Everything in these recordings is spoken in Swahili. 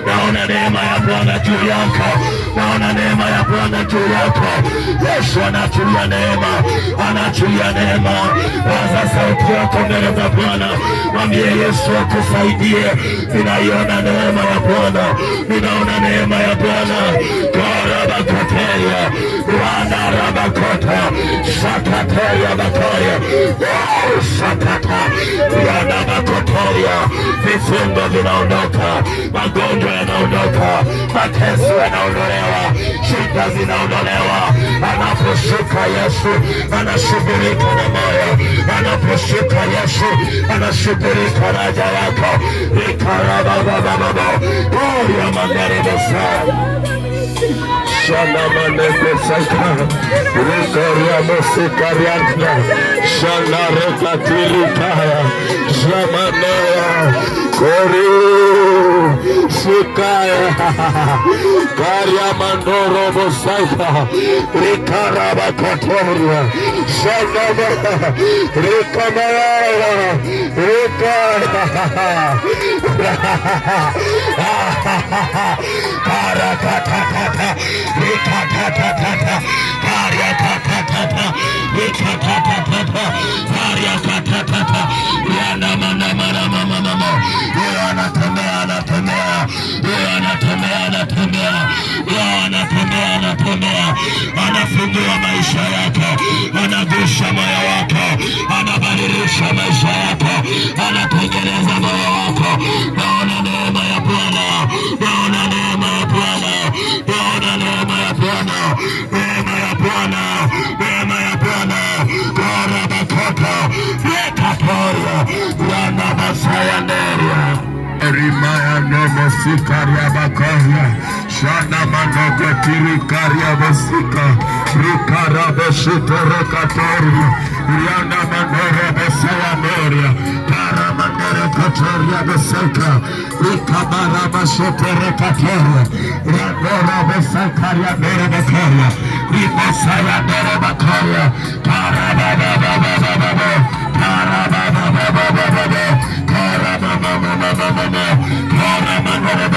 Naona neema ya Bwana juu yako, naona neema ya Bwana juu yako. Yesu anaachilia neema, anaachilia neema. Paza sauti yako mbele za Bwana, mwambie Yesu akusaidie. Ninaiona neema ya Bwana, ninaona neema ya Bwana. Karabakoteya rana rabakota sakateya bakoya sakata rana bakoteya. Vifungo vinaondoka, magonjwa yanaondoka, mateso yanaondolewa, shida zinaondolewa. Anaposhuka Yesu anashughulika na moyo, anaposhuka Yesu anashughulika na haja yako. Ikarababababa oya manderebesa Shalamanekosaka, Rukoriamosikariana, Shalarekatilikaya, Shamanea, Kori, Sukaya, Kariamandorobosaika, Rikarabakatoria, Shalama, Rikamaya, Rika, Karakatata, Rikatatata, Kariakatatata, Rikatatata, Kariakatatata, Yanamanamanamamama. Yeye anatembea, anatembea, yeye anatembea, anatembea, yeye anatembea, anatembea, anafungua maisha yako, anagusha moyo wako, anabadilisha maisha yako, anatengeneza moyo wako. Naona neema ya Bwana, naona neema ya Bwana, naona neema ya Bwana, neema ya Bwana, neema ya Bwana. Korabakota rekatoria ranabasayanderia Rimaya nomo sikaria bakoria shana manogo tirikaria bosika rikara boshito rekatoria riana manoro bosayamoria karamanere kotoria bosika rikabara bashoto rekatoria randora bosakaria mere bakoria ribosaya mere bakoria karababababababa karababababababa karababababababa karamanere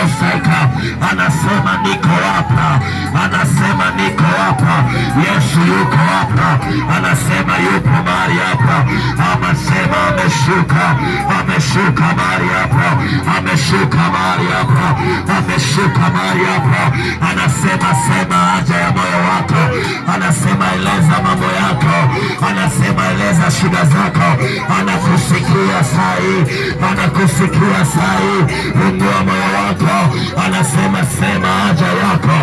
Anasema niko hapa, anasema niko hapa. Yesu yuko hapa, anasema yupo mahali hapa, anasema ameshuka, ameshuka mahali hapa, ameshuka mahali hapa, ameshuka mahali hapa. Anasema sema haja ya moyo wako, anasema eleza mambo yako, anasema eleza shida zako. Anakusikia sai, anakusikia sai. Fungua moyo wako, anasema sema haja yako,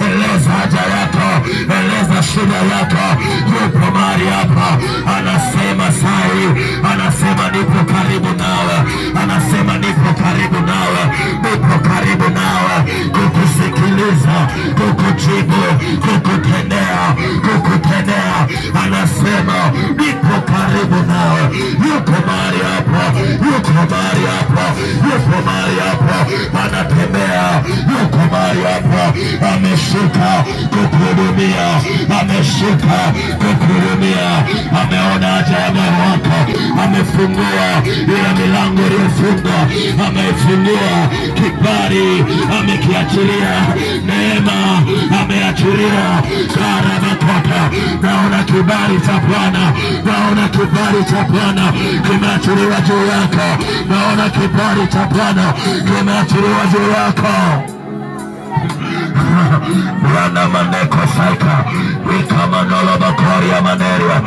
eleza haja yako, eleza shida yako. Yupo mahali hapa, anasema sai, anasema nipo karibu nawe, anasema nipo karibu nawe, nipo karibu nawe kukusikiliza, kukujibu, kukutendea, kukutendea. Anasema nipo karibu nawe, yuko mahali hapa, yuko mahali hapa, yuko mahali hapa, anatembea, yuko mahali hapa, ameshuka kukuhudumia, ameshuka kukuhudumia, ameona haja ya moyo wako, amefungua ile milango iliyofungwa, amefungua kibali, amekiachilia neema, ameachilia karamakota. Naona kibali cha Bwana, naona kibali cha Bwana kimeachiliwa juu yako, naona kibali cha Bwana kimeachiliwa juu yako. Rana maneko saika ikamanolo bakoria maneria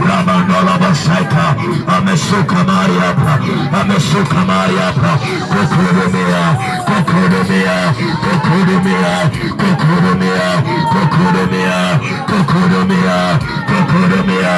ramanolo basaika ameshuka mahali hapa, ameshuka mahali hapa kukuhudumia, kukuhudumia, kukuhudumia, kukuhudumia, kukuhudumia, kukuhudumia, kukuhudumia.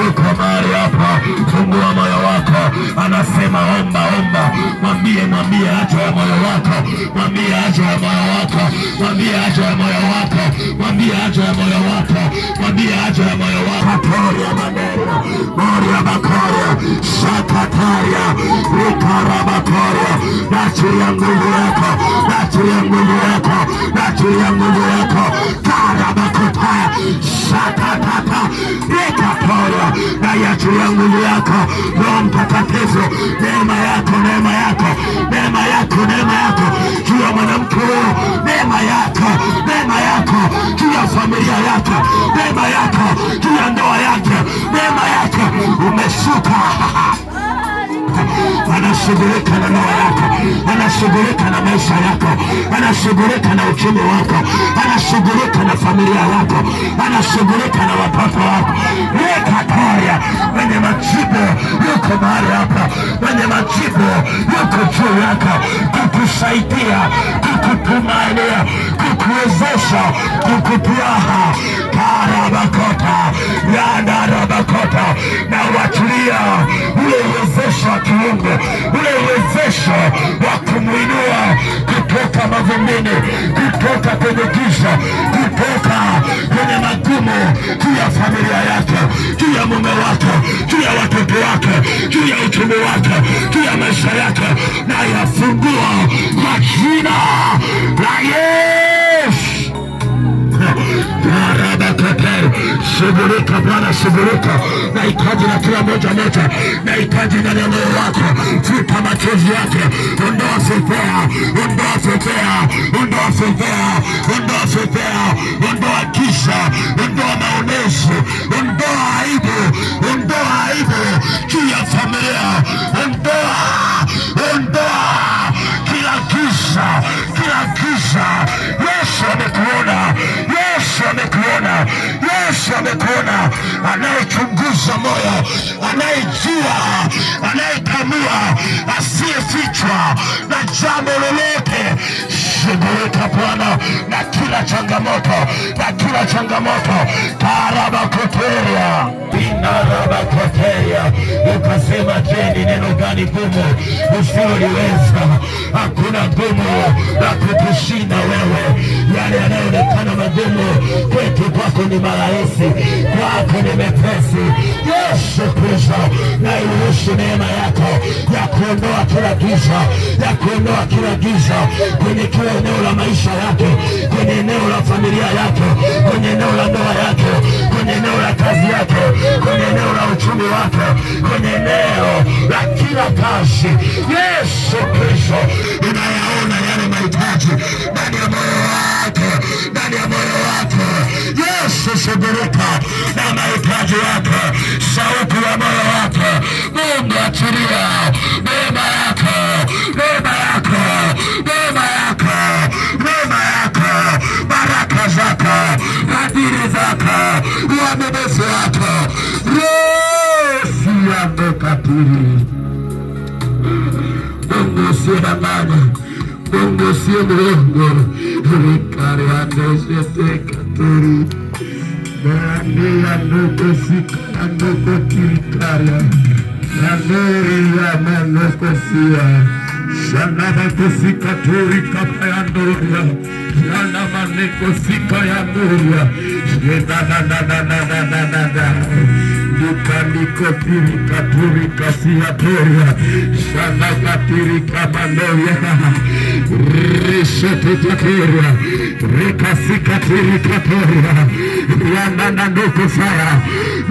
Yuko mahali hapa, fungua moyo wako. Anasema omba, omba, mwambie, mwambie haja ya moyo wako, mwambie haja ya moyo wako, mwambie haja ya moyo wako, mwambie haja ya moyo wako, mwambie haja ya moyo wako. Katoria maneria moria bakoria shakataria rikarabakoria, naachilia nguvu yako, naachilia nguvu yako, naachilia nguvu yako karabakotaya shakatata rikatoria, naiachilia Achilia nguvu yako, Roho Mtakatifu, neema yako, neema yako, neema yako, neema yako juu ya mwanamke huyo, neema yako, neema yako juu ya familia yake, neema yako juu ya ndoa yake, neema yako umeshuka. Anashughulika na ndoa yako, anashughulika na maisha yako, anashughulika na uchumi wako, anashughulika na familia yako, anashughulika na watoto wako. Rekatoria, mwenye majibu yuko mahali hapa, mwenye majibu yuko juu yako kukusaidia, kukutumainia, kukuwezesha, kukupiaha karabakota yandarabakota na uachilia ule uwezesho wa kiungu, ule uwezesho wa kumwinua kutoka mavumbini, kutoka kwenye giza, kutoka kwenye magumu, juu ya familia yake, juu ya mume wake, juu ya watoto wake, juu ya uchumi wake, juu ya maisha yake, na yafungua kwa jina la Yesu. Karabakater, shughulika Bwana, shughulika. Nahitaji na kila moja moja, nahitaji ndani ya moyo wako. Futa machozi yake, ondoa fedheha, ondoa fedheha, ondoa fedheha, ondoa fedheha, ondoa kisa, ondoa maonezo, ondoa aibu, ondoa aibu juu ya familia, ondoa, ondoa kila giza, kila giza. Yesu amekuona, Yesu amekuona, Yesu amekuona, anayechunguza moyo, anayejua, anayetamua, asiyefichwa na jambo lolote. Shughulika Bwana na kila changamoto, na kila changamoto. Tarabakoteria inarabakoteria, ukasema, je, ni neno gani gumu usiloliweza? Hakuna gumu la kukushinda wewe. Yale yanayoonekana magumu kwetu, kwako ni marahisi, kwako ni mepesi. Yesu Kristo, na iruhusu neema yako ya kuondoa kila giza, ya kuondoa kila giza kwenye kila eneo la maisha yake, kwenye eneo la familia yake, kwenye eneo la ndoa yake, kwenye eneo la kazi yake, kwenye eneo la uchumi wake, kwenye eneo la kila kazi. Yesu Kristo, unayaona yale mahitaji ndani ya moyo wake, ndani ya moyo wake. Yesu, shughulika na mahitaji yake, shauku ya moyo wake. Mungu, achilia neema yako, neema yako, neema yako, neema yako, baraka zako, fadhili zako, uaminifu wako. Resiandokatiri. Mungu usiyedanganya, Mungu usiye mwongo, rikariandesetekatiri nandiandokosikandokotikaria naneriamanokosia shanabakosikatorikapayandoria yanamanekosikayandoria shenananananananana lukanikotirikaturikasiatoria shanakatirikamandoria rishetetatoria rikasikatiri-katoria yananandokosaya,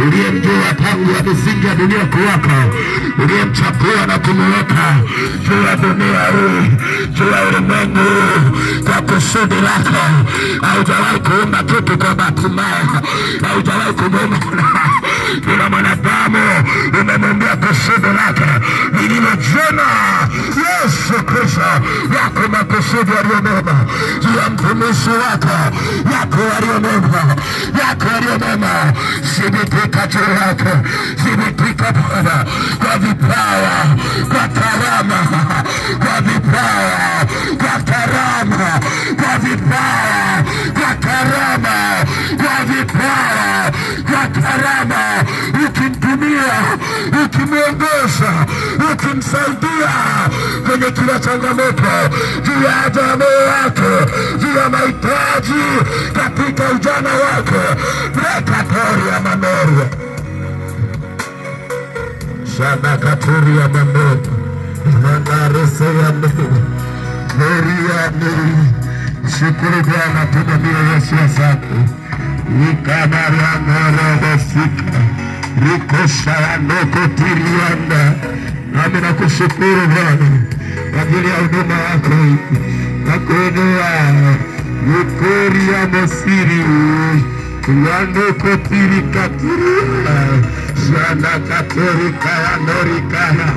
uliyemjua tangu ya misingi ya dunia kuwako, uliyemchagua na kumuweka juu ya dunia hii, juu ya ulimwengu kwa kusudi lako. Haujawahi kuumba kitu kwa bahati mbaya, haujawahi kumuumba kila mwanadamu, umemwambia kusudi lake lililo jema. Yesu Kristo, yako makusudi yaliyo mema juu ya mtumishi wako, yako yaliyo mema, yako yaliyo mema, thibitika juu yake, thibitika Bwana kwa vipawa, kwa karama, kwa vipawa, kwa karama, kwa vipawa, kwa karama, kwa vipawa, kwa karama, ukimtumia, ukimwongoza, ukimsaidia kwenye kila changamoto, juu ya haja ya moyo wake, juu ya mahitaji katika ujana wake, rekatoria manoria shanakatoria manoria mandareseya noria neri. Shukuru Bwana, tumwambie Yesu asante. Ikamarianorobosika Rikoshayanokotirianda. Nami nakushukuru Bwana kwa ajili ya huduma yako nakuinua yukoria mosiri yandokotirikatiria shanakatorikayanorikaya.